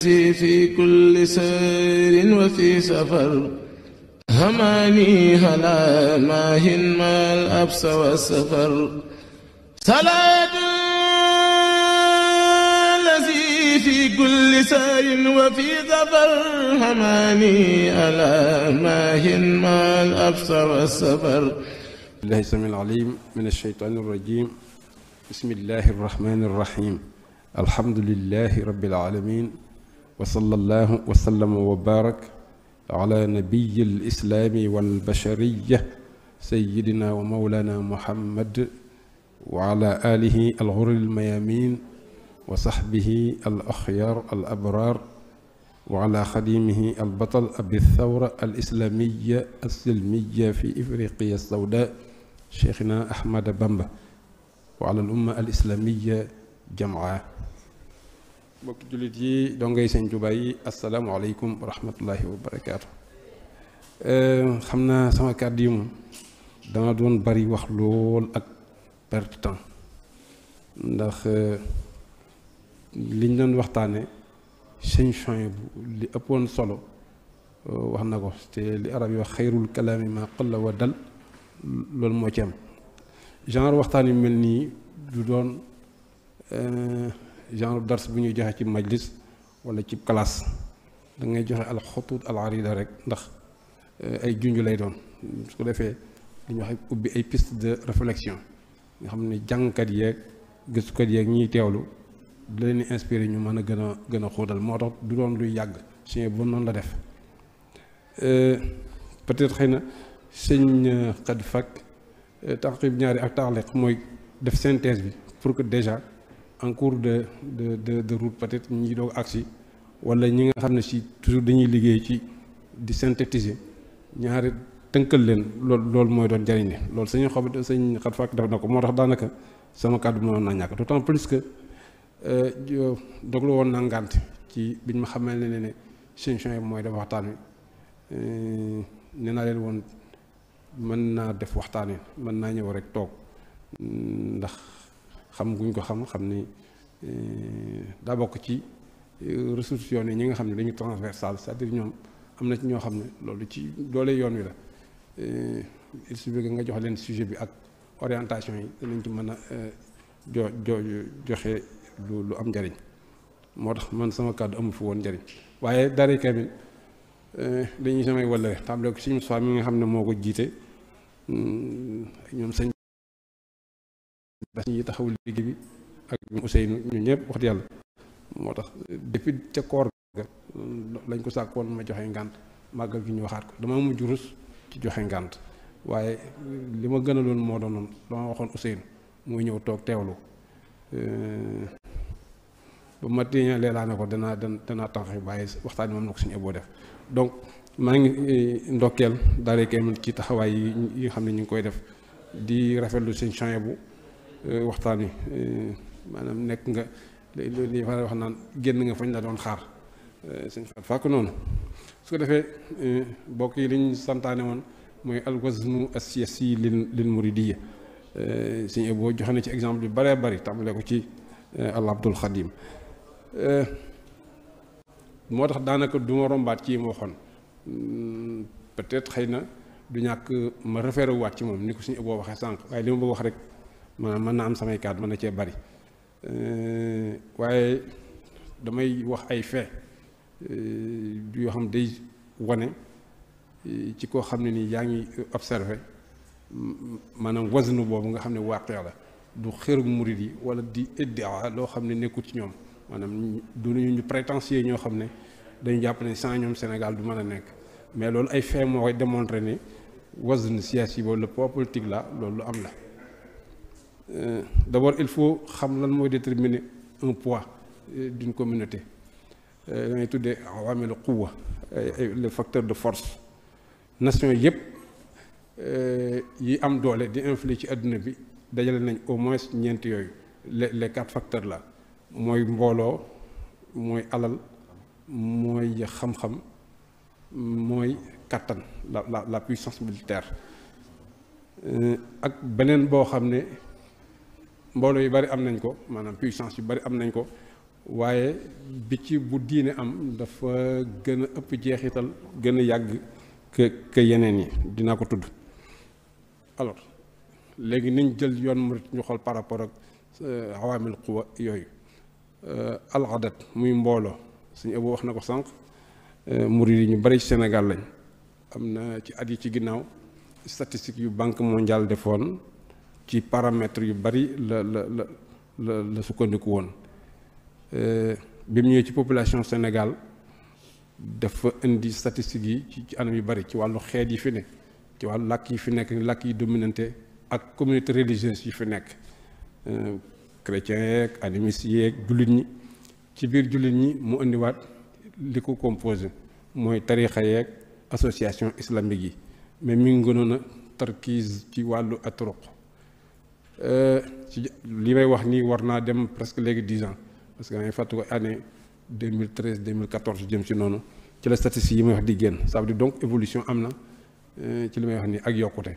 في كل سير وفي سفر هماني هلا ماهن ما الأبس والسفر صلاة الذي في كل سير وفي سفر هماني هلا ماهن ما الأبس والسفر. الله السميع العليم من الشيطان الرجيم. بسم الله الرحمن الرحيم. الحمد لله رب العالمين، وصلى الله وسلم وبارك على نبي الإسلام والبشرية سيدنا ومولانا محمد وعلى آله الغر الميامين وصحبه الأخيار الأبرار وعلى خديمه البطل أبي الثورة الإسلامية السلمية في إفريقيا السوداء شيخنا أحمد بامبا وعلى الأمة الإسلامية جمعاء. mbokki jullit yi dongay Sëñ Tuubaa yi asalaamaaleykum wa rahmatullahi wa barakaatu. xam naa sama kàddu yi moom dama doon bari wax lool ak perte temps ndax liñ doon waxtaane sëñ Suhaybu li ëppoon solo wax na ko te li arab yi wax xayrul kalaami ma qalla wa dal loolu moo ci am. genre waxtaan yu mel nii du doon genre dars bu ñuy joxe ci majlis wala ci classe da ngay joxe al xutut al arida rek ndax ay junj lay doon su ko defee dañuy wax ubbi ay piste de réflexion nga xam ne jàngkat yeeg gëstukat yeeg ñiy teewlu da leen di inspiré ñu mën a gën a xóotal moo tax du doon luy yàgg suñu bon noonu la def. peut-être xëy na sëñ xad fak taqib ñaari ak taxliq mooy def synthèse bi pour que déjà en cours de route peut-être ñi doog agsi wala ñi nga xam ne si toujours dañuy liggéey ci di synthétiser ñaari tënkal leen loolu mooy doon jariñ li loolu sañu xob sëñ xat fàkk def na ko moo tax daanaka sama kàddu mënoon naa ñàkk d'autant plus que doglu woon naa ngànt ci biñ ma xamee ne sëñ Suhaybu mooy def waxtaan wi nee naa leen woon mën naa def waxtaan wi mën naa ñëw rek toog ndax xam guñ ko xam ni daa bokk ci ressources yoon yi ñi nga xam ne dañu transversal c'est-à-dire ñoom am na ci ñoo xam ne loolu ci doole yoon wi la il suffit que nga jox leen sujet bi ak orientation yi danañ ci mën a joxe lu am njariñ moo tax man sama kàddu amul fi woon njariñ waaye daara kamil dañuy samay wala tàmbale ko suñu soi mi nga xam ne moo ko jiite ñoom sëñ dañuy taxaw liggéey bi ak Ousseynou ñu ñëpp wax yàlla moo tax depuis ca koor ga lañ ko sàkkoon ma joxe ngànt màggal gi ñu waxaat ko dama mujj rus ci joxe ngànt waaye li ma gën a loon moo doonoon dama waxoon Ousseynou muy ñëw toog teewlu ba ma téeña leelaa ne ko danaa taxaw waaye waxtaan moom na ko suñu eboo def donc maa ngi ndokkeel daara kamil ci taxawaay yi nga xam ne ñu ngi koy def di rafetlu seen Suhaybu waxtaan wi maanaam nekk nga li fa wax naan génn nga fañ la doon xaar sëñ fàkk noonu su ko defee bokk yi liñ santaane woon mooy alwaznu as-siyasi lil muridiyya sëñ Ebo joxe na ci exemple yu bëree bëri tàmbale ko ci al Abdul Xadim moo tax daanaka du ma rombaat ci ma waxoon peut-être xëy na du ñàkk ma référé waat ci moom ni ko sëñ Ebo waxee sànq waaye li ma bëgg wax rek mën na am samay kàddu mën na cee bari waaye damay wax ay fait yoo xam day wane ci koo xam ne nii yaa ngi observé maanaam wasnu boobu nga xam ne waaqe la du xëru murid yi wala di iddia loo xam ne nekkul ci ñoom maanaam du ñu prétentieux ñoo xam ne dañu jàpp ne sans ñoom Sénégal du mën a nekk mais loolu ay fait moo koy démontré ne wasnu siyaasi boobu le poids politique la loolu lu am la. D'abord il faut xam lan mooy déterminer un poids d'une communauté da ngay tuddee awaamilu quwwa le facteur de force nation yëpp yi am doole di influer ci àdduna bi dajale nañ au moins ñeent yooyu les 4 facteurs là mooy mbooloo mooy alal mooy xam-xam mooy kattan la puissance militaire ak beneen boo xam ne mbooloo yu bari am nañ ko maanaam puissance yu bari am nañ ko waaye bi ci bu diine am dafa gën a ëpp jeexital gën a yàgg que yeneen yi dinaa ko tudd. alors léegi niñ jël yoon murit ñu xool par rapport ak awaamil quwa yooyu al-adat muy mbooloo suñu ëpp wax na ko sànq murit yi ñu bari ci Sénégal lañ. am na ci at yi ci ginnaaw statistique yu banque mondiale defoon ci paramètres yu bari la sukkandiku woon bi mu ñëwee ci population Sénégal dafa indi statistiques yi ci anam yu bari ci wàllu xeet yi fi ne ci wàllu làkk yi fi nekk làkk yi dominante ak communauté religieuse yi fi nekk chrétiens yeeg animistes yeeg jullit ñi ci biir jullit ñi mu indiwaat li ko composé mooy tarixa yeeg association islamique yi mais mi ngi gënoon a tarkiis ci wàllu atruq ci li may wax nii war naa dem presque léegi 10 ans parce que maa ngi fàttali ko année 2013 2014 jëm ci noonu ci la statistique yi may wax di génn ça veut dire donc évolution am na ci li may wax nii ak yokkute.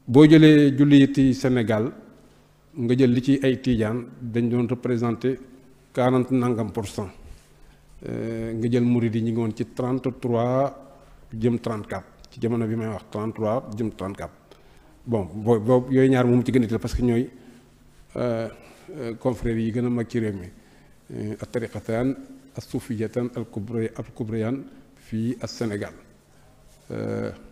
boo jëlee julliti Sénégal nga jël li ci ay tiijaan dañ doon représenté 40 nangam % nga jël murid yi ñu ngi woon ci 33 jëm 34 ci jamono bi may wax 33 jëm 34 bon boobu yooyu ñaar moom ci gën a parce que ñooy confrères yi gën a mag ci réew mi ak tariqatan as sufiyatan al kubriyaan fii ak Sénégal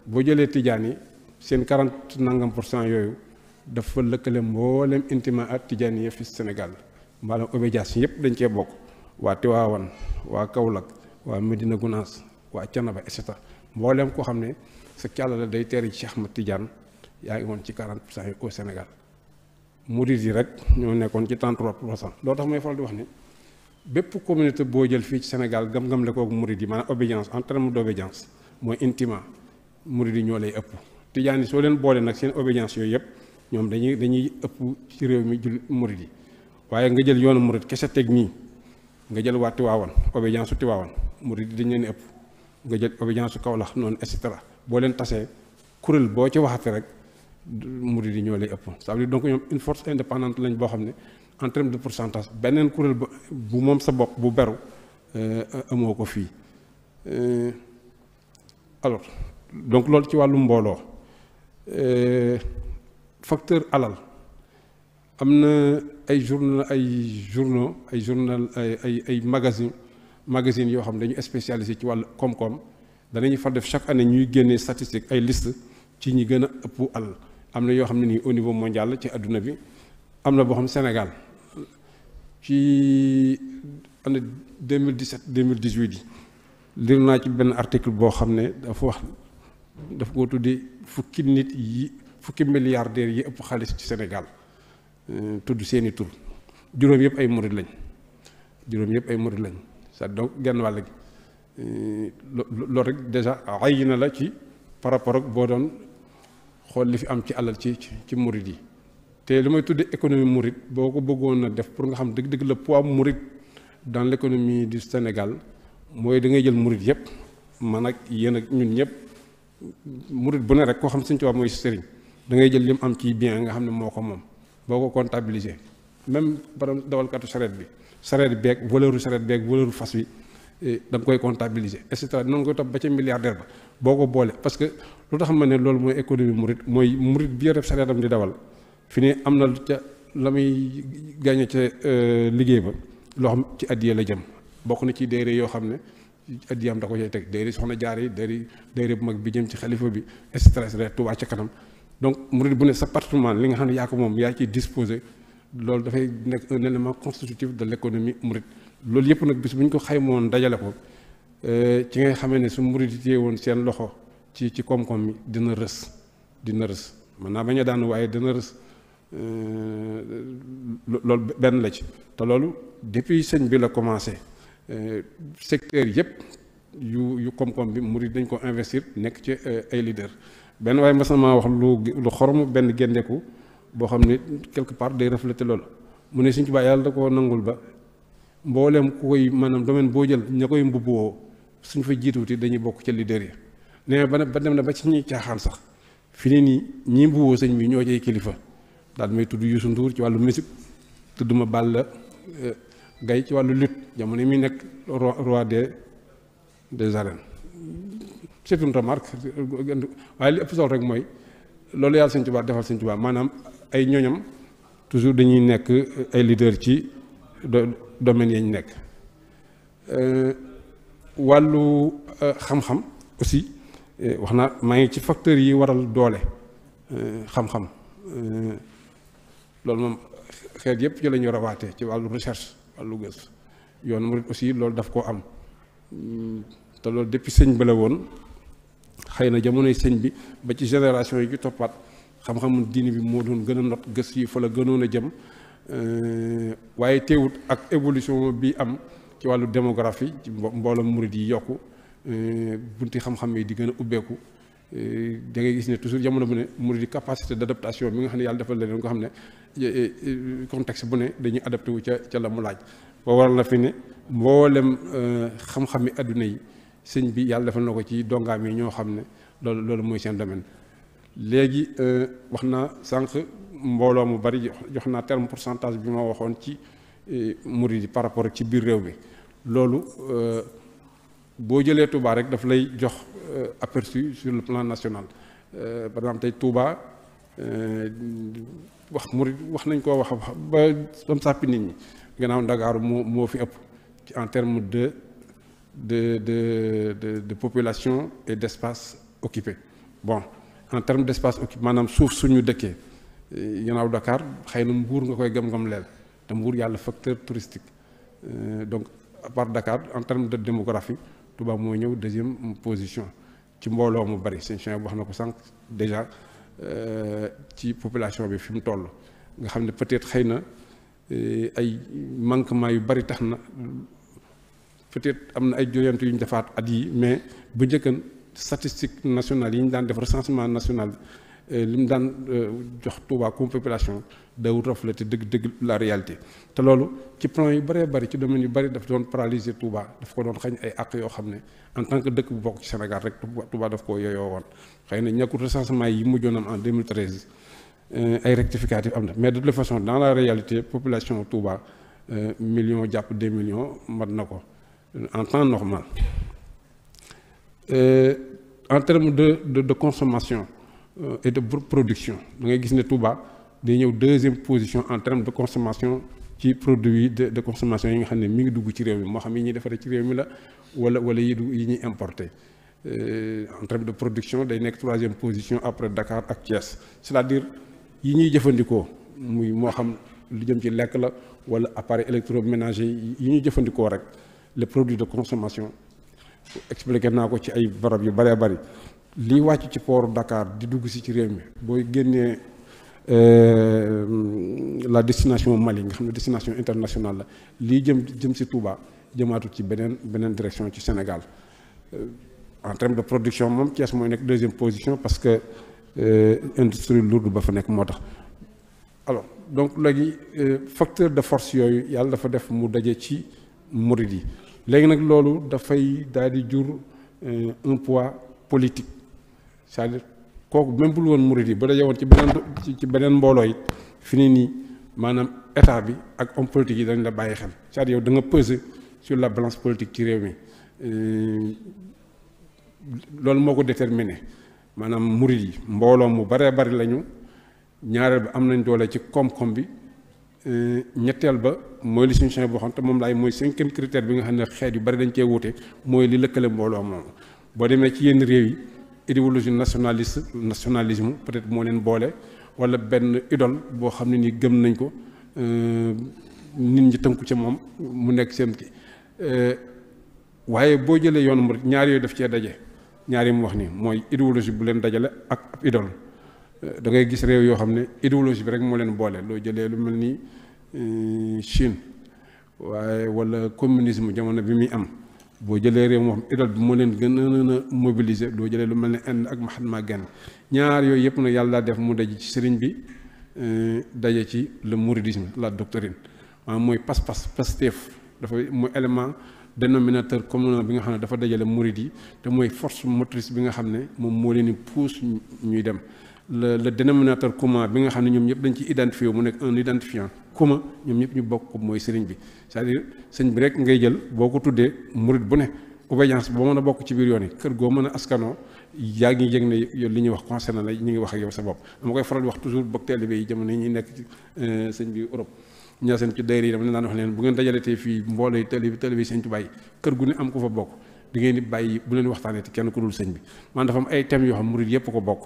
boo jëlee tijaan yi seen 40 nangam % yooyu dafa lëkkale mboolem intima ak tijaan yi fi Sénégal maanaam obédience yëpp dañ cee bokk. waa Tiwaawan waa Kaolack waa Medina Gounass waa Canaba et cetera mboolem koo xam ne sa càlla la day teeri ci Cheikh Ahmad Tidiane yaa ngi woon ci 40% yi au Sénégal murid yi rek ñoo nekkoon ci 33%. loolu tax may faral di wax ne bépp communauté boo jël fii ci Sénégal gam-gam la koog murid yi maanaam obédience en terme d'obédience mooy intima murid yi ñoo lay ëpp. Tidiane yi soo leen boole nag seen obédience yooyu yëpp ñoom dañuy ëpp ci réew mi jul murid yi waaye nga jël yoonu murid kese teg nii. nga jël waa Tiwaawan obédience su Tiwaawan murid dañ leen ëpp nga jël obédience su Kaolack noonu et cetera boo leen tasee kuréel boo ci waxate rek murid yi ñoo lay ëpp ça veut dire donc ñoom une force indépendante lañ boo xam ne en terme de pourcentage beneen kuréel bu moom sa bopp bu beru amoo ko fii alors donc loolu ci wàllu mbooloo facteur alal am na ay journal ay magazine yoo xam ne dañu spécialisé ci wàllu koom-koom danañu fa def chaque année ñuy génnee statistique ay liste ci ñi gën a ëpp alal am na yoo xam ne nii au niveau mondial ci àdduna bi am na boo xam Sénégal ci année 2017 2018 yi lire naa ci benn article boo xam ne dafa ko tuddee fukki milliardaires yi ëpp xaalis ci Sénégal tudd seeni tur juróom yëpp ay murid lañ c'est donc genn wàll gi loolu rek déjà ay na la ci par rapport ak boo doon xool li fi am ci alal ci murid yi te li may tuddee économie murid boo ko bëggoon a def pour nga xam dëgg-dëgg le poids murid dans l'économie du Sénégal mooy da ngay jël murid yëpp man ak yéen ak ñun ñëpp murid bu ne rek koo xam Sëñ Tuubaa mooy sëriñ da ngay jël lim am ci bien nga xam ne moo ko moom boo ko comptabiliser même borom dawalkatu sareet beeg valeur fas wi da nga koy comptabiliser et cetera noonu koy topp ba ca milliardaire ba boo ko boole parce que lu tax ma ne loolu mooy économie murid mooy murid bi def sareetam di dawal fi ne am na ca la muy gagné ca liggéey ba loo xam ci addiya la jëm bokk na ci déere yoo xam ne addiyam da ko cay teg déere soxna jaar yi déere bu mag bi jëm ci xalifa bi et cetera Touba ca kanam donc murid bu ne sa patrimoine li nga xam ne yaa ko moom yaa ciy disposé loolu dafay nekk un élément constitutif de l'économie murid loolu yëpp nag bis bu ñu ko xaymoon dajale ko ci ngay xamee ne su murid yi téye woon seen loxo ci koom-koom mi dina rës mën naa bañ a daan waaye dina rës loolu benn la ci te loolu depuis sëñ bi la commencé secteur yëpp yu koom-koom bi murid dañ ko investir nekk ci ay leader benn waaye mas na maa wax lu xorom benn géndeeku boo xam ne quelque part day refléter loolu mu ne Sëñ Tuubaa yàlla da koo nangul ba mbooleem ku koy maanaam domaine boo jël ña koy mbubboo suñ fa jiituuti dañuy bokk ca leader yi nee ba dem na ba ci ñuy caaxaan sax fi ne nii ñii mbubboo sëñ bi ñoo cay kilifa daal may tudd Youssou Ndour ci wàllu musique tudd ma Balla Gaye ci wàllu lutte jamono mi nekk roi des arènes. C'est une remarque waaye li ëpp solo rek mooy loolu yàlla Sëñ Tuubaa defal Sëñ Tuubaa maanaam ay ñoñam toujours dañuy nekk ay leader ci domaine yi ñu nekk. Wàllu xam-xam aussi wax naa maa ngi ci facteurs yi waral doole xam-xam loolu moom xeet yëpp ci la ñu rawaatee ci wàllu recherche wàllu gëstu yoonu murid aussi loolu daf koo am te loolu depuis sëñ bi la woon xëy na jamonoy sëñ bi ba ci génération yi ci toppaat xam-xamu diini bi moo doon gën a not gëstu yi fa la gënoon a jëm waaye teewut ak évolution bi am ci wàllu démographie ci mbooloo murid yi yokku bunti xam-xam yi di gën a ubbeeku da ngay gis ne toujours jamono bu ne murid yi capacité d'adaptation bi nga xam ne yàlla defal leen nga xam ne contexte bu ne dañuy adapté wu ca la mu laaj boo waral na fi ne mboolem xam-xami adduna yi sëñ bi yàlla defal na ko ci dongaam yi ñoo xam ne loolu mooy seen domaine. léegi wax naa sànq mbooloo mu bari jox naa terme pourcentage bi ma waxoon ci murid yi par rapport ak ci biir réew mi loolu boo jëlee Touba rek daf lay jox aperçu sur le plan national par exemple tey Touba wax murid wax nañ koo wax ba bam sàppi nit ñi gannaaw Ndakaaru moo fi ëpp ci en terme de population et d'espace occupé. Bon en terme d'espace occupé maanaam suuf suñu dëkkee gannaaw Dakar xëy na Mbuur nga koy gam-gam leel te Mbuur yàlla facteur touristique donc à part Dakar en terme de démographie Touba moo ñëw deuxième position ci mbooloo mu bari seen chien wax na ko sànq déjà ci population bi fi mu toll nga xam ne peut-être xëy na ay manquement yu bari tax na peut-être am na ay joyante yu ñu defaat at yi mais bu njëkkan statistique nationale yi ñu daan def recensement national li mu daan jox Touba comme population dawul refléter dëgg la réalité te loolu ci plan yu bëree bëri ci domaine yu bëri daf doon paralyser Touba daf ko doon xañ ay àq yoo xam ne en tant que dëkk bu bokk ci Sénégal rek Touba daf ko yooyoo woon xëy na ñàkkul recensement yi mujjoon am en 2013 ay rectificatifs am na mais de toute façon dans la réalité population Touba million jàpp 2 millions mat na ko en temps normal en termes de consommation et de production da ngay gis ne Touba day ñëw deuxième position en termes de consommation ci produits de consommation yi nga xam ne mi ngi dugg ci réew mi moo xam yi ñuy defaree ci réew mi la wala yi ñuy importer en termes de production day nekk troisième position après Dakar ak Thiès c'est-à-dire yi ñuy jëfandikoo muy moo xam lu jëm ci lekk la wala appareil électroménager yi ñuy jëfandikoo rek les produits de consommation expliqué naa ko ci ay barab yu bëree bëri lii wàcc ci port Dakar di dugg si ci réew mi booy génnee la destination Mali nga xam ne destination internationale la lii jëm si Touba jëmaatu ci beneen direction ci Sénégal en termes de production moom Thiès mooy nekk deuxième position parce que industrie lourde ba fa nekk moo tax alors donc léegi facteur de force yooyu yàlla dafa def mu daje ci murid yi léegi nag loolu dafay daal di jur un poids politique c'est-à-dire kooku même bul woon murid yi ba daje woon ci beneen mbooloo yi fi ni nii maanaam état bi ak homme politique yi dañ la bàyyi xel c'est-à-dire yow da nga peser sur la balance politique ci réew mi loolu moo ko déterminé maanaam murid yi mbooloo mu baree bari lañu ñaareel ba am nañ doole ci koom-koom bi ñetteel ba mooy li suñu boo xam te moom laay mooy cinquième critère bi nga xam ne xeet yu bari dañ cee wuute mooy li lëkkale mbooloo moom boo demee ci yenn réew yi idéologie nationalisme peut-être moo leen boole wala benn idole boo xam ne ni gëm nañ ko nit ñi tënku ci moom mu nekk seen ki waaye boo jëlee yoonu murid ñaar yooyu daf cee daje ñaar yi mu wax ni mooy idéologie bu leen dajale ak ab idole da ngay gis réew yoo xam ne idéologie bi rek moo leen boole loo jëlee lu mel ni Chine waaye wala communisme jamono bi muy am boo jëlee réew moo xam idole bi moo leen gën a mobiliser loo jëlee lu mel ne Inde ak Mahatma Gandhi ñaar yooyu yëpp nag yàlla def mu daje ci sëriñ bi daje ci le mouridisme la doctrine maanaam mooy pas-pas Pastef dafa mooy élément dénominateur commun bi nga xam ne dafa dajale murid yi te mooy force motrice bi nga xam ne moom moo leen di pousse ñuy dem le dénominateur commun bi nga xam ne ñoom ñëpp dañ ci identifié mu nekk un identifiant commun ñoom ñëpp ñu bokk ko mooy sëriñ bi c'est-à-dire sëñ bi rek ngay jël boo ko tuddee murit bu ne obédience boo mën a bokk ci biir yoon yi kër goo mën a askanoo yaa ngi yëg ne li ñuy wax concerné la ñu ngi wax ak yow sa bopp dama koy faral di wax toujours bokk taalibe yi jamono yi ñuy nekk ci sëñ bi Europe ñaa seen ci dayra yi dama leen daan wax leen bu ngeen dajaletee fii mbooloo taalibe sëñ Tuubaa yi kër gu ne am ko fa bokk di ngeen di bàyyi bu leen waxtaanee te kenn ku dul sëñ bi man dafa am ay thèmes yoo xam murit yëpp ko bokk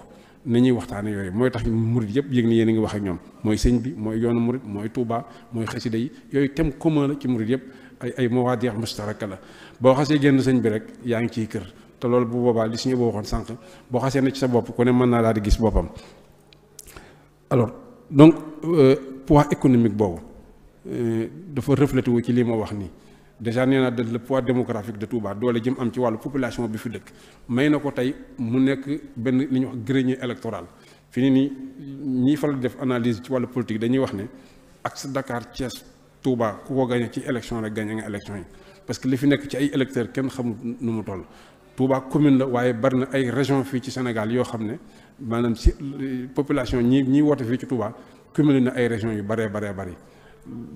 na ñuy waxtaane yooyu mooy tax murit yëpp yëg ni yéen a ngi wax ak ñoom mooy sëñ bi mooy yoonu murit mooy Touba mooy xasida yi yooyu thème commun la ci murit yëpp ay mawaadi mustaraka la boo xasee génn sëñ bi rek yaa ngi ciy kër te loolu bu boobaa li suñu boo waxoon sànq boo xasee na ci sa bopp ku ne mën naa daal di gis boppam alors donc poids économique boobu dafa reflété wu ci lii ma wax nii déjà nee naa de le poids démographique de Touba doole jëm am ci wàllu population bi fi dëkk may na ko tey mu nekk benn li ñuy wax grenier électoral fi ni nii ñiy faral di def analyse ci wàllu politique dañuy wax ne axe Dakar Thiès Touba ku ko gagné ci élection rek gagné nga élection yi parce que li fi nekk ci ay électeurs kenn xamul nu mu toll Touba commune la waaye bari na ay région fii ci Sénégal yoo xam ne maanaam si population ñi woote fii ci Touba cumulé na ay régions yu bari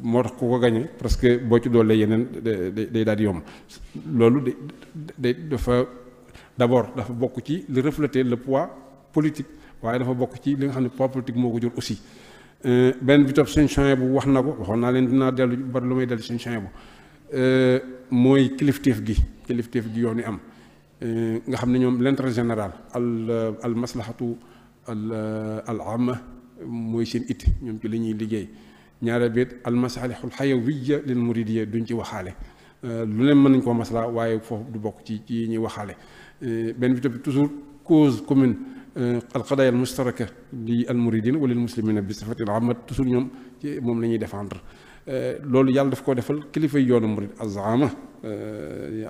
moo tax ku ko gagné parce que boo ci doolee yeneen day daal di yomb loolu dafa d'abord dafa bokk ci li refléter le poids politique waaye dafa bokk ci li nga xam ne poids politique moo ko jur aussi benn bi topp suñu champs bu wax na ko waxoon naa leen dinaa dellu bari lu may dellu suñu champs bu mooy kilifteef gi yoon yi am nga xam ne ñoom l'intérêt général al maslahatu al amma mooy seen it ñoom ci li ñuy liggéey ñaare biit al masalihul hayawiyya lil muridiyya duñ ci waxaale lu leen mën nañ koo masla waaye foofu du bokk ci ñuy waxaale benn bi tamit toujours cause commune al qadaya al mustaraka li al muridin wa lil muslimina bi sifatil amma toujours ñoom ci moom la ñuy défendre loolu yàlla daf ko defal kilifa yoonu murid azama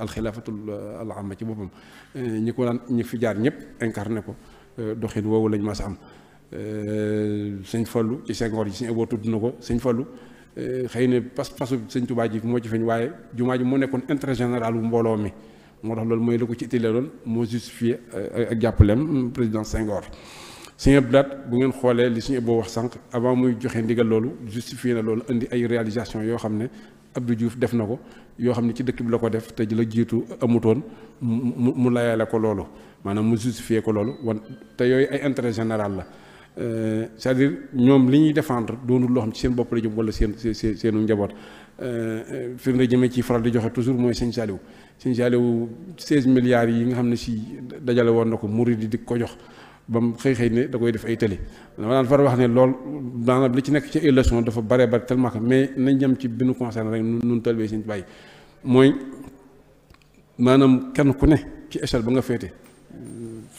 al xilaafatul al amma ci boppam ñi ko daan ñi fi jaar ñëpp incarné ko doxin woowu lañ mas a am sëñ Fallu ci Senghor yi sëñ Abo tudd na ko sëñ Fallu xëy na pas-pasu sëñ Tuubaa ji moo ci feeñ waaye jumaa ji moo nekkoon intérêt général bu mbooloo mi moo tax loolu mooy la ko ci ittile loon moo justifié ak jàppaleem président Senghor sëñ Abdou Lahad bu ngeen xoolee li sëñ Abo wax sànq avant muy joxe ndigal loolu justifié na loolu indi ay réalisation yoo xam ne Abdou Diouf def na ko yoo xam ne ci dëkk bi la ko def te ji la jiitu amutoon mu layale ko loolu maanaam mu justifié ko loolu wan te yooyu ay intérêt général la c'est-à-dire ñoom li ñuy défendre doonul loo xam ci seen bopp la jëm wala seenu njaboot firnde jëmee ci faral di joxe toujours mooy sëñ Saliou 16 milliards yi nga xam ne si dajale woon na ko murid di ko jox ba mu xëy ne da koy def ay tëli dama daan far wax ne lool daanaka li ci nekk ci ay leçon dafa bare tellement que mais nañ jëm ci bi nu concerné rek nun talibé sëñ bàyyi mooy maanaam kenn ku ne ci échelle ba nga féete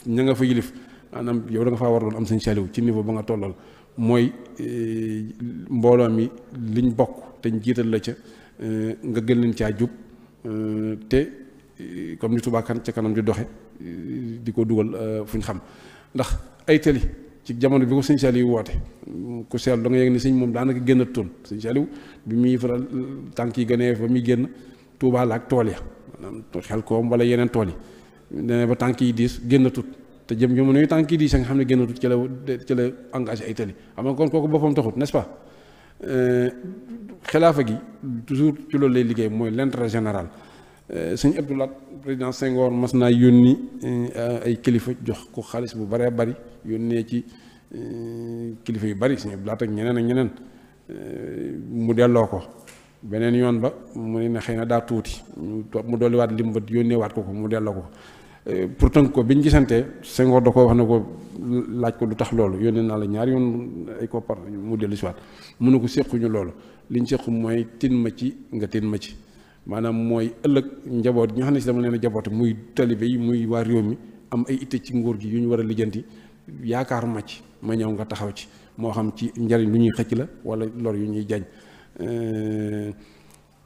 ña nga fa yilif maanaam yow da nga faa war doon am sëñ Saliou ci niveau ba nga tollal mooy mbooloo mi liñ bokk te ñu jiital la ca nga gën leen caa jub te comme ni Touba ca kanam di doxe di ko dugal fu ñu xam ndax ay tëli ci jamono bi ko sëñ Saliou woote ku seetlu da nga yëg ni sëñ moom daanaka génn toon sëñ Saliou bi muy faral tànk yi gënee ba muy génn Touba la ak tool ya maanaam xel koom wala yeneen tool yi nee ba tànk yi diis génn tut te jëm jamono yi tànk yi diis nga xam ne génn tut ci la engagé ay tëli xam nga kon kooku boppam taxut n'est-ce pas xilaafa gi toujours ci loolu lay liggéey mooy l'intérêt général sëñ Abdou Lahad président Senghor mas naa yónni ay kilifa jox ko xaalis bu baree bari yónnee ci kilifa yu bari sëñ Abdou Lahad ak ñeneen mu delloo ko beneen yoon ba mu ne xëy na daa tuuti mu dolliwaat lim ba yónneewaat ko mu delloo ko pour tënk ko bi ñu gisantee Senghor da ko wax ne ko laaj ko lu tax loolu yónnee naa la ñaari yoon ay koppar mu dellu si waat mu ne ko séquñu loolu liñ séqu mooy tin ma ci nga tin ma ci maanaam mooy ëllëg njaboot ñi nga xam ne si dama leen a jaboote muy talibé yi muy waa réew mi am ay itte ci nguur gi yu ñu war a lijjanti yaakaar ma ci ma ñëw nga taxaw ci moo xam ci njariñ lu ñuy xëcc la wala lor yu ñuy jañ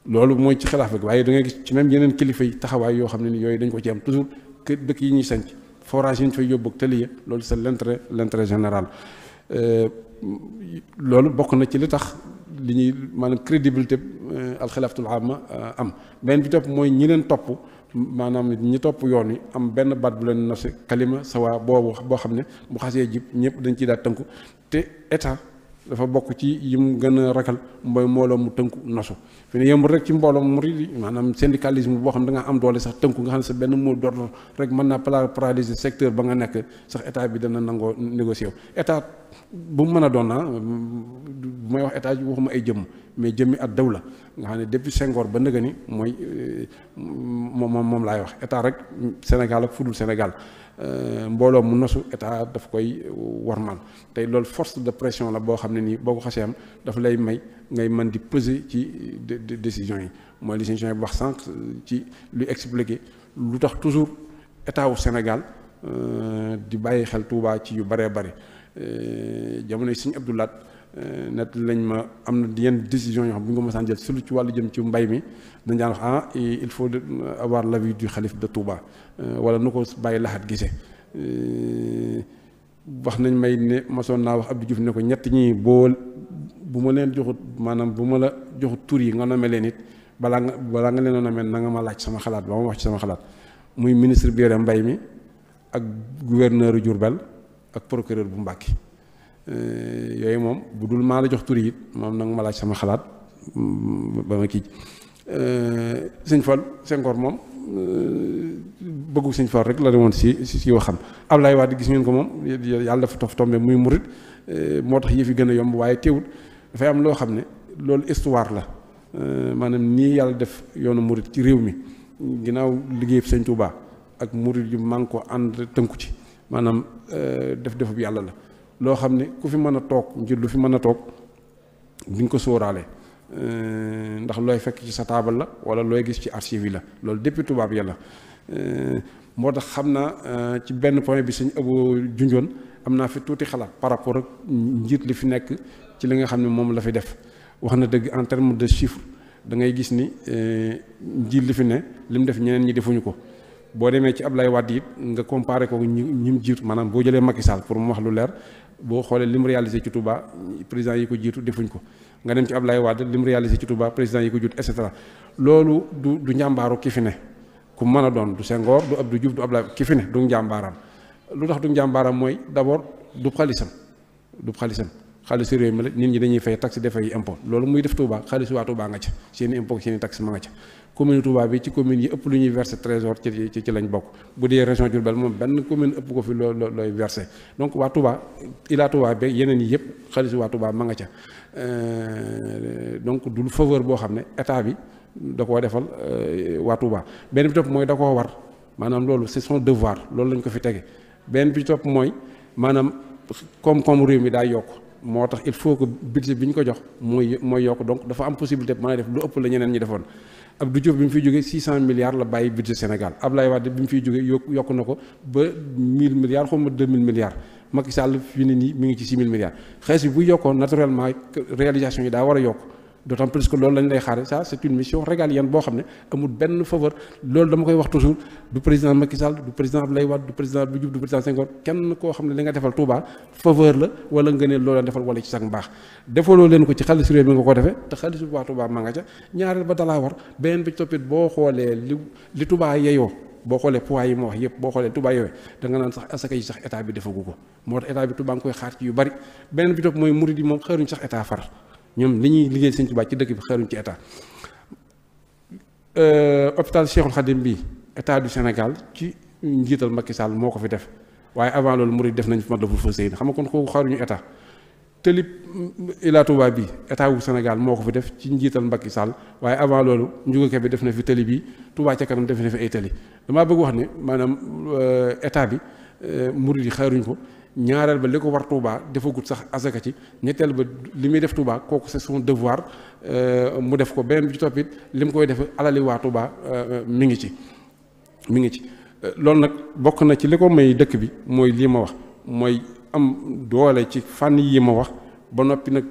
loolu mooy ci xilaafa gi waaye da ngay gis ci même yeneen kilifa yi taxawaay yoo xam ne ni yooyu dañ ko ci am toujours que dëkk yi ñuy sanc forage yi ñu fay yóbbu ak tali ya loolu c'est l'intérêt général loolu bokk na ci li tax li ñuy maanaam crédibilité alxilaafatul amma am benn bi topp mooy ñi leen topp maanaam ñi topp yoon wi am benn baat bu leen nose kalima sawa boobu boo xam ne bu xasee jib ñëpp dañ ciy daal tënku te état dafa bokk ci yim gën a ragal mooy mbooloo mu tënku nosu fi ne yëmbul rek ci mbooloo mu murid maanaam syndicalisme boo xam ne da nga am doole sax tënku nga xam ne sa benn mot d'ordre rek mën naa paralyser secteur ba nga nekk sax état bi dana nangoo négocier état bu mu mën a doon bu may wax état waxuma ay jëmm mais jëmmi at daw la nga xam ne depuis Senghor ba nëga ni mooy moom laay wax état rek Sénégal ak fudul Sénégal mbooloo mu nosu état daf koy warmal tey loolu force de pression la boo xam ne nii boo ko xasee am daf lay may ngay mën di peser ci décisions yi mooy li sëñ bi wax sànq ci luy expliquer lu tax toujours état wu Sénégal di bàyyi xel Touba ci yu bëree bëri jamono yi sëñ Abdou Lahad net lañ ma am na yenn décision yoo xam bu ñu ko mësaan jël surtout ci wàllu jëm ci mbay mi dañ daan wax il faut avoir l'avis du khalife de Touba wala nu ko bàyyi laxat gisee wax nañ may ne masoon naa wax Abdou Diouf ne ko ñett ñi boo bu ma leen joxut maanaam bu ma la joxut tur yi nga nomee leen it balaa nga leen a nomee na nga ma laaj sama xalaat ba ma wax ci sama xalaat muy ministre bi yore mbay mi ak gouverneur Diourbel ak procureur bu Mbacké yooyu moom bu dul maa la jox tur yi it moom nag ma laaj sama xalaat ba ma kii sëñ Fall Senghor moom bëggu sëñ Fall rek la demoon si waxam Ablaye Wade gis ngeen ko moom yàlla dafa tof tombé muy murit moo tax yëf yi gën a yomb waaye teewul dafay am loo xam ne loolu histoire la maanaam nii yàlla def yoonu murit ci réew mi ginnaaw liggéey sëñ Touba ak murit yu man ko ànd tënku ci maanaam defub yàlla la loo xam ne ku fi mën a toog ngir lu fi mën a toog duñ ko sóoraale ndax looy fekk ci sa taabal la wala looy gis ci archive yi la loolu depuis tubaab yàlla moo tax xam naa ci benn point bi sëñ Abo junjoon am naa fi tuuti xalaat par rapport ak njiit li fi nekk ci li nga xam ne moom la fi def wax na dëgg en terme de chiffre da ngay gis ni njiit li fi ne li mu def ñeneen ñi defuñu ko boo demee ci Ablaye Wade it nga comparé ko ñi mu jiitu maanaam boo jëlee Macky Sall pour mu wax lu leer boo xoolee li mu réalisé ci Touba président yi ko jiitu defuñ ko nga dem ci Ablaye Wade li mu réalisé ci Touba président yi ko jiitu et cetera loolu du njàmbaaru ki fi ne ku mën a doon du Senghor du Abdou Diouf du Ablaye ki fi ne du njàmbaaram lu tax du njàmbaaram mooy d'abord du xaalisam xaalisu réew mi la nit ñi dañuy fay taxe dafay impôt loolu muy def Touba xaalisu waa Touba nga ca seeni impôt seeni taxe ma nga ca commune Touba bi ci commune yi ëpp lu ñuy verser trésor ci lañ bokk bu dee région Diourbel moom benn commune ëpp ko fi looy verser donc waa Touba Ila Touba beeg yeneen yi yëpp xaalisu waa Touba ma nga ca donc du faveur boo xam ne état bi da koo defal waa Touba benn bi topp mooy da koo war maanaam loolu c'est son devoir loolu lañ ko fi tege benn bi topp mooy maanaam koom-koom réew mi daa yokk moo tax il faut que budget bi ñu ko jox mooy yokk donc dafa am possibilité mën a def lu ëpp la ñeneen ñi defoon Abdou Diouf bi mu fiy jógee 600 milliards la bàyyi budget Sénégal Ablaye Wade bi mu fiy jógee yokk na ko ba 1000 milliards xaw ma 2000 milliards Macky Sall fi ne nii mi ngi ci 6000 milliards xaalis bi bu yokkoon naturellement réalisation yi daa war a yokk d'autant plus que loolu lañ lay xaare ça c'est une mission régalienne boo xam ne amul benn faveur loolu dama koy wax toujours du président Macky Sall du président Abdoulaye Wade du président Abdou Diouf du président Senghor kenn koo xam ne li nga defal Touba faveur la wala nga ne loola defal wala ci sax mbaax defaloo leen ko ci xaalis réew mi nga ko defee te xaalisu waa Touba ma nga ca ñaareel ba dalaa war beneen bi toppit boo xoolee li Touba yeyoo boo xoolee poids yi ma wax yëpp boo xoolee Touba yooyu da nga naan sax asaka yi sax état bi defagu ko moo tax état bi Touba nga koy xaar ci yu bari beneen bi topp mooy murid yi moom xaaruñ sax état far ñoom li ñuy liggéey Sëñ Tuubaa ci dëkk bi xaruñ ci état hôpital Cheikhoul Khadim bi état du Sénégal ci njiital Macky Sall moo ko fi def waaye avant loolu murid def nañ fi Matlaboul Fawzayni xam nga kon kooku xaruñu état tëlib Ila Touba bi état wu Sénégal moo ko fi def ci njiital Macky Sall waaye avant loolu njuga bi def na fi tëli bi Touba ca kanam def na fi ay tëli damaa bëgg wax ne maanaam état bi murid yi xaruñ ko ñaareel ba li ko war Touba defagut sax asaka ci ñetteel ba li muy def Touba kooku c'est son devoir mu def ko beneen bi ci toppit li mu koy def alali waa Touba mi ngi ci loolu nag bokk na ci li ko may dëkk bi mooy lii ma wax mooy am doole ci fànn yi ma wax ba noppi nag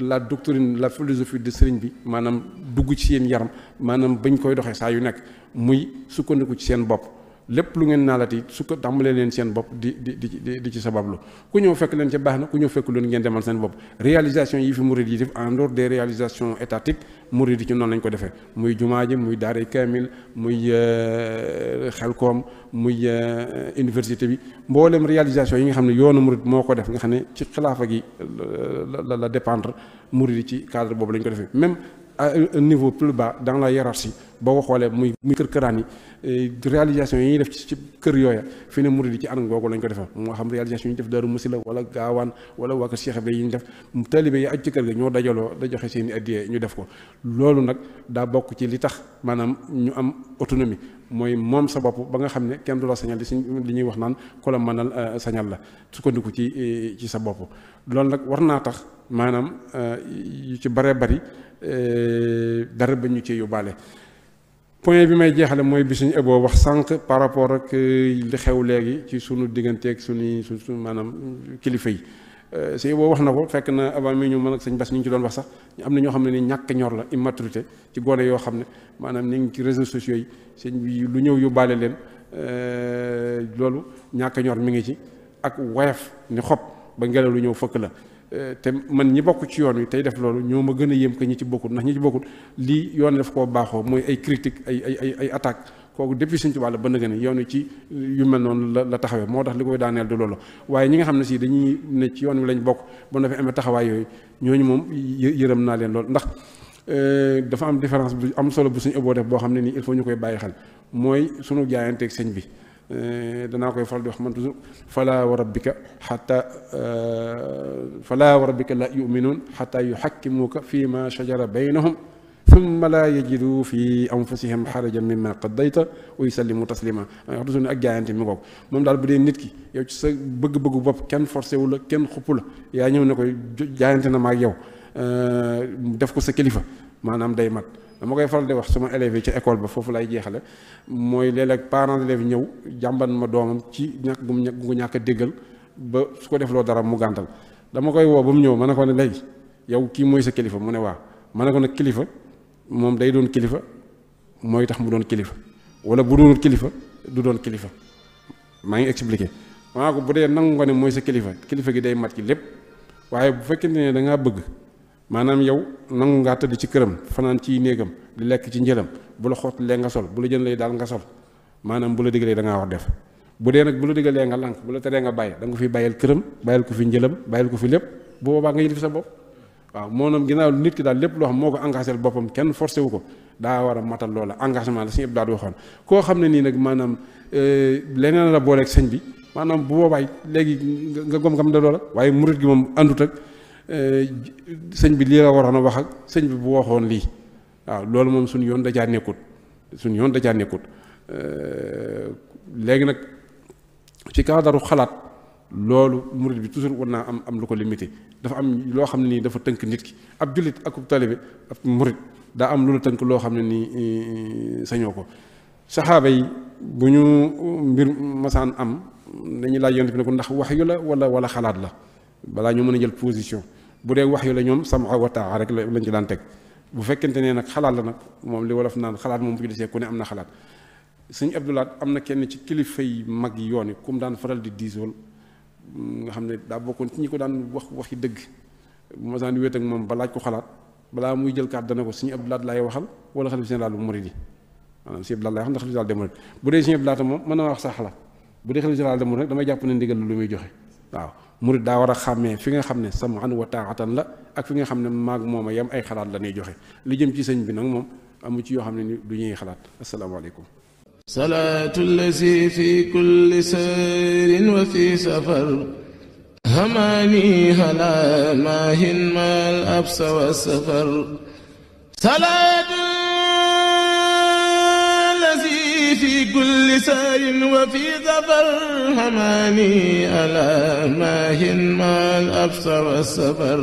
la doctrine la philosophie de sëriñ bi maanaam dugg ci seen yaram maanaam bañ koy doxee saa yu nekk muy sukkandiku ci seen bopp lépp lu ngeen naalati su ko tàmbalee leen seen bopp di ci sabablu ku ñëw fekk leen ca baax na ku ñëw fekk leen ngeen demal seen bopp réalisation yi fi murid yi def en dehors des réalisations étatiques murid yi ci noonu lañ ko defee muy jumaa ji muy daaray kaamil muy xelkoom muy université bi mboolem réalisation yi nga xam ne yoonu murid moo ko def nga xam ne ci xilaafa gi la dépendre murid yi ci cadre boobu lañ ko defee même à un niveau plus bas dans la hiérarchie boo ko xoolee muy kër këraan yi réalisation yi ñuy def ci kër yooya fi ne murid yi ci anam googu lañ ko defee moo xam réalisation yi ñu def Daaru Musi la wala gaawaan wala waa kër Cheikh Ibrahima yi ñu def taalibe yi aj ci kër ga ñoo dajaloo da joxe seen i addiyee ñu def ko loolu nag daa bokk ci li tax maanaam ñu am autonomie mooy moom sa bopp ba nga xam ne kenn du la sañal li ñuy wax naan ku la mënal sañal la sukkandiku ci sa bopp loolu nag war naa tax maanaam yu ci baree bari dara ba ñu ci yóbbaale point bi may jeexale mooy bi suñu eboo wax sànq par rapport ak li xew léegi ci sunu digganteeg su maanaam kilifa yi suñu eboo wax na ko fekk na avant mi ñu mën ak sëñ Bass ñu ngi ci doon wax sax am na ñoo xam ne ni ñàkk ñor la immaturité ci gone yoo xam ne maanaam ni ngi ci réseaux sociaux yi sëñ bi lu ñëw yóbbaale leen loolu ñàkk ñor mi ngi ci ak woyof ni xob ba ngelaw lu ñëw fëkk la te man ñi bokk ci yoon wi tey def loolu ñoo ma gën a yéem que ñi ci bokkut ndax ñi ci bokkut lii yoon daf koo baaxoo mooy ay critique ay attaque kooku depuis Sëñ Tuubaa la ba nga ne yoon wi ci yu mel noonu la taxawee moo tax li koy daaneel du loolu waaye ñi nga xam ne si dañuy ne ci yoon wi lañ bokk ba na fi amee taxawaay yooyu ñooñu moom yërëm naa leen lool ndax dafa am différence bu am solo bu suñu ëbboo def boo xam ne nii il faut ñu koy bàyyi xel mooy sunu jaayanteeg sëñ bi danaa koy faral di wax man toujours fala wa rabbika la yuminuun xata yuxakkimuuka fi ma shajara baynahum thumma la yajidu fi anfusihim xarajan mimma qaddayta wa yusallimu taslima wax toujours ne ak jaayante mi ngoog moom daal bu dee nit ki yow ci sa bëgg-bëggu bopp kenn forcé wu la kenn xupp la yaa ñëw ne koy jaayante na ma ak yow def ko sa kilifa maanaam day mat dama koy faral di wax sama élèves yi ci école ba foofu lay jeexale mooy léeg-léeg parents d'élèves ñëw jàmban ma doomam ci ñàkk gu ko ñàkk a déggal ba su ko defloo dara mu gàntal dama koy woo ba mu ñëw ma ne ko ne léegi yow kii mooy sa kilifa mu ne waaw ma ne ko nag kilifa moom day doon kilifa mooy tax mu doon kilifa wala bu doonul kilifa du doon kilifa maa ngi expliqué maa ko bu dee nangu nga ne mooy sa kilifa gi day mat ci lépp waaye bu fekkente ne da ngaa bëgg maanaam yow nangu ngaa tëdd ci këram fanaan ci néegam di lekk ci njëlam bu la xottalee nga sol bu la jën lay daal nga sol maanaam bu la digalee da ngaa war def bu dee nag bu la digalee nga lànk bu la teree nga bàyyi da nga ko fi bàyyil këram bàyyil ko fi njëlam bàyyil ko fi lépp bu boobaa nga yëlif sa bopp waaw moonoom ginnaaw nit ki daal lépp loo xam moo ko engagé boppam kenn forcé wu ko daa war a matal loola engagement la suñu ëpp daal di waxoon koo xam ne nii nag maanaam leneen la booleeg sëñ bi maanaam bu boobaay léegi nga gom-gam da loola waaye murit gi moom àndut ak sëñ bi lii la waroon a wax ak sëñ bi bu waxoon lii waaw loolu moom suñu yoon dajaa nekkut léegi nag ci cadre xalaat loolu murid bi toujours war naa am lu ko limité dafa am loo xam ne nii dafa tënk nit ki ab jullit ak ub talibe ab murid daa am lu la tënk loo xam ne nii sañoo ko saxaaba yi bu ñu mbir masaan am dañuy laaj yonent bi ne ko ndax wax yu la wala xalaat la balaa ñu mën a jël position bu dee wax yu la ñoom sama wa taa rek lañ ci daan teg bu fekkente ne nag xalaat la nag moom li wolof naan xalaat moom bu ñu desee ku ne am na xalaat sëñ Abdoulaat am na kenn ci kilifa yi mag yi yoon yi ku mu daan faral di diisool nga xam ne daa bokkoon ci ñi ko daan waxi dëgg bu ma daan wéet ak moom ba laaj ko xalaat balaa muy jël kàddu dana ko sëñ Abdoulaat laay waxal wala xalifa général bu murid yi maanaam sëñ Abdoulaat laay wax ndax xalifa général des mourides bu dee sëñ Abdoulaat moom mën na wax sa xalaat bu dee xalifa général des mourides damay jàpp ne ndigal lu muy joxe waaw murid daa war a xàmmee fi nga xam ne sam'an wa taa'atan la ak fi nga xam ne maag moom a yam ay xalaat la ñuy joxe li jëm ci sëñ bi nag moom amu ci yoo xam ne ni du ñuy xalaat asalaamaaleykum salaatu allazi fi kulli sayrin wa fi safar hamaani hala maahin maal absa wa safar salaatu allazi fi kulli sayrin wa fi safar hamaani hala maahin maal absa wa safar